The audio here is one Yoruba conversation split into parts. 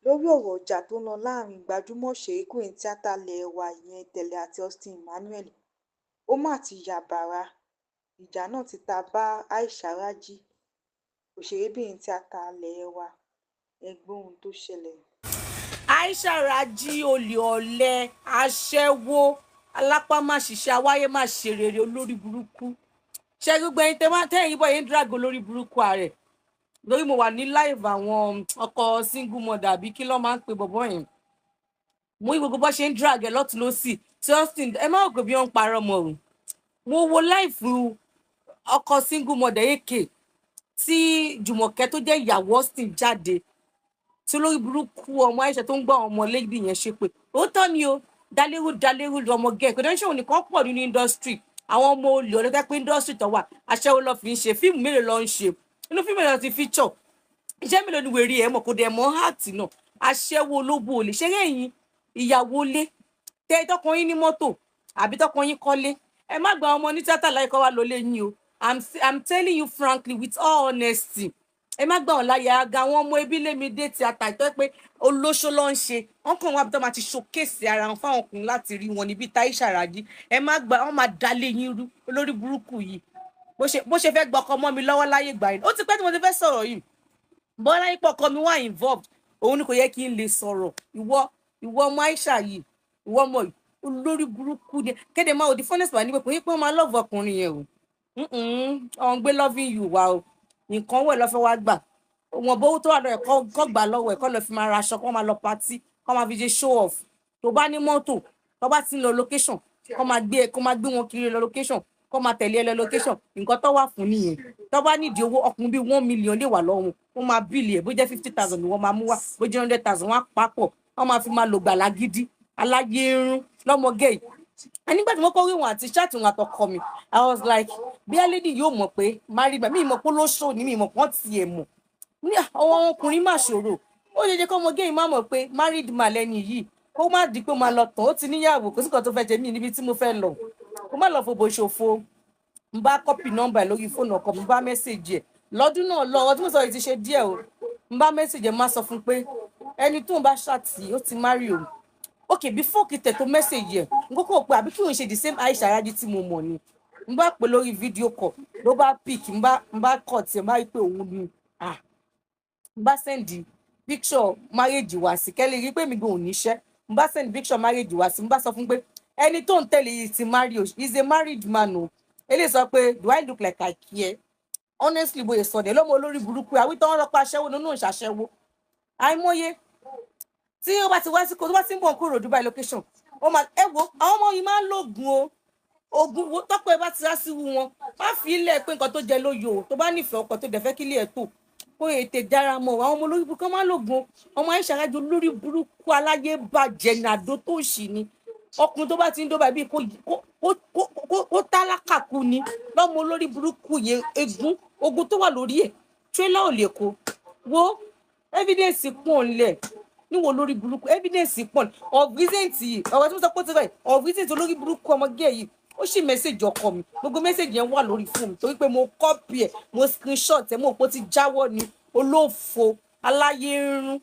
Lórí ọ̀rọ̀ ìjà tó ń lọ láàrin gbajúmọ̀ òṣèré-kùnrin tíáta ilé wa ìyẹn Tẹ̀lé àti Austin Emmanuel, ó má ti yá bàrà. Ìjà náà ti ta bá Aisha Raji, òṣèrébìnrin tíáta ilé wa. Ẹ gbọ́ ohun tó ṣẹlẹ̀. Aisha Raji, olè, ọ̀lẹ, aṣẹ́wó, alápámáṣiṣẹ́, awáyé má ṣe rere, olórí burúkú. Ṣé gbogbo ẹ̀yin tẹ́ máa tẹ́yìn bọ́ yẹn ń drag olórí burúkú ààrẹ lórí? Mo wà ní live àwọn ọkọ single mother, àbí kí ló máa ń pe bọ̀bọ̀ yẹn? Mo rí gbogbo bó ṣe ń drag ẹ lọ́tún lọ́sì tí Austin. Ẹ má rò pé bí wọ́n ń parọ́ mọ́ o. Mo wo live ọkọ single mother èké tí Jùmọ̀kẹ́ tó jẹ́ ìyàwó Austin jáde, tí olórí burúkú ọmọ Aisha tó ń gbọ́ àwọn ọmọ lady yẹn ṣe pé òótọ́ ni o. Dalérú dalérú lọmọ gẹ̀ kò dẹ́n ṣòwò nìkan pọ̀ nínú industry. Àwọn ọmọ olè ọ̀dọ́tẹ́ pé industry tó wà, aṣẹ́wó lọ fi ń ṣe. Fíìmù mélòó lọ ń ṣe? Inú fíìmù mélòó ti feature? Iṣẹ́ mélòó ni wèrè ẹ̀ mọ̀? Kò dẹ̀ mọ́ heart náà. Aṣẹ́wó olóbó olè ṣeré. Ẹ̀yìn ìyàwó lé tẹ tọkàn yín ní mọ́tò àbí tọkàn yín kọ́lé, ẹ má gba ọmọ ní tíátà láì kọ́ wa lólé yín o. I'm telling you frankly, with all honesty, ẹ má gbà wọn láyé. Aga àwọn ọmọ ẹbí lémi dé tíátà ìtọ́ pé olóṣó ló ń ṣe. Wọn kàn wá bí tó máa ti showcase ara wọn fáwọn ọkùnrin láti rí wọn níbi. Aisha Raji, ẹ má gbà wọn, máa dalé yín rú. Olórí burúkú yìí, bó ṣe fẹ́ gbọ́kọ mọ́ mi lọ́wọ́ láyé gbà yín. Ó ti pẹ́ tí mo ti fẹ́ sọ̀rọ̀ yìí. Bọ́lá yín pọ̀ ọkọ mi wà involved, òun ni kò yẹ kí n lè sọ̀rọ̀. Ìwọ ọmọ Aisha yìí, ìwọ ọmọ yìí, olórí burúkú ni. Kéde máa wò di funnest part ní pé kò yẹ pé wọ́n máa love ọkùnrin yẹn o. Ọ̀hún gbé loving you wa o. Nǹkan wẹ̀ lọ́fẹ́ wá gbà wọn bówó tó wà lọ́wọ́ ẹ̀, kọ́ gbà lọ́wọ́ ẹ̀, kọ́ lọ fi máa ra aṣọ, kọ́ máa lọ party, kọ́ máa fi ṣe show off. Tó bá ní mọ́tò, tó bá ti ń lọ location, kọ́ máa gbé wọn kiri lọ location, kọ́ máa tẹ̀lé ẹ lọ location. Nǹkan tó wà fún nìyẹn. Tó bá nídìí owó, ọkùnrin bíi 1 million lè wà lọ́wọ́ wọn, wọ́n máa bill ẹ̀. Bó jẹ́ 50,000 ni wọ́n máa mú wá, bó jẹ́ 100,000, wọ́n á papọ̀, wọ́n máa fi máa lò gbàlá gidi. Aláyé irun lọ́mọge yìí. Nígbà tí wọ́n kọ́ rí wọn àti chat wọn àtọkọ mi, I was like, bí lady yóò mọ̀ pé married man, mi mọ̀ pé lóṣò ní, mi mọ̀ pọ́n tiẹ̀ mọ̀ ní àwọn ọkùnrin má ṣòro. Ó ṣe jẹ́ kó ọmọge yìí má mọ̀ pé married man lẹ́ni yìí, kó má di pé ó máa lọ tán. Ó ti níyàwó, kò sí nǹkan tó fẹ́ jẹ mí níbi tí mo fẹ́ lọ, kó má lọ fòbò ṣòfò. N bá copy nọ́mbà ẹ̀ lórí fóònù ọkọ mi, n bá message ẹ̀ lọ́dún náà lọ. Ọdún mo sọ yìí ti ṣe díẹ̀ o. N bá message ẹ̀, má sọ fún pé ẹni tó ń bá chat, ó ti marry o. Ok, before kí tẹ̀ tó message ẹ̀, n kókó pé àbí kí òun ṣe the same Aisha Raji tí mo mọ̀ ni. N bá pè lórí video call, ló bá pick. N bá kọ̀ tí n bá rí pé òun ni. Ah, n bá send picture marriage wá sí kẹ́lẹ́ rí pé mi gan ò níṣẹ́. N bá send picture marriage wá sí, n bá sọ fún pé ẹni tó ń tẹ̀lé yìí ti marry o, he is a married man o. Eléyìí sọ pé, "Do I look like I care?" Honestly, bóyá sọdẹ lọ́mọ olórí burúkú àwítọ́ wọn lọ́pọ̀ aṣẹ́wó nínú ìṣàṣẹ́wó àìmọye tí ó bá ti wá sí kó tó bá ti ń bọ̀ kúrò Dubai location, ó máa ẹ wo àwọn ọmọ yìí máa ń lògùn o. Oògùn wo tọ́pọ̀ ẹ bá ti rá síwú wọn, má fi ilẹ̀ pé nǹkan tó jẹ lóyo o. Tó bá nífẹ̀ẹ́ ọkọ tó dẹ̀ fẹ́ kílé ẹ̀ tó kó ètè dára mọ́. Àwọn ọmọ olórí burúkú máa ń lògùn o. Ọmọ Aisha Raji, olórí burúkú, aláyé bàjẹ́ ní àdó tó ṣì ní. Ọkùnrin tó bá ti ń dóbà bíi kó tálákà kú ni lọ́mọ olórí burúkú yẹn. Egun ogun tó wà lórí ẹ̀, tírélà ò lè kó wo. Evidence pọ̀ ńlẹ̀ níwọ̀n olórí burúkú. Evidence pọ̀ of recent yìí. Ọ̀rọ̀ tí mo sọ pé ó ti rẹ̀ of recent, olórí burúkú ọmọge yìí, ó sì message ọkọ mi. Gbogbo message yẹn wà lórí fóònù mi torí pé mo copy ẹ̀, mo screenshot ẹ̀, mo pò ti jáwọ́ ni. Olófo, aláyé irun,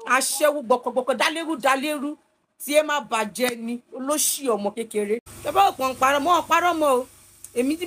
aṣẹ́wó, gbọkọgbọkọ, dálérú dálérú tí ẹ má bàjẹ́ ni, olóṣì ọmọ kékeré. Ẹ bá òpó ń parọ́ mọ́, ọ̀ parọ́ mọ́ o. Èmi tí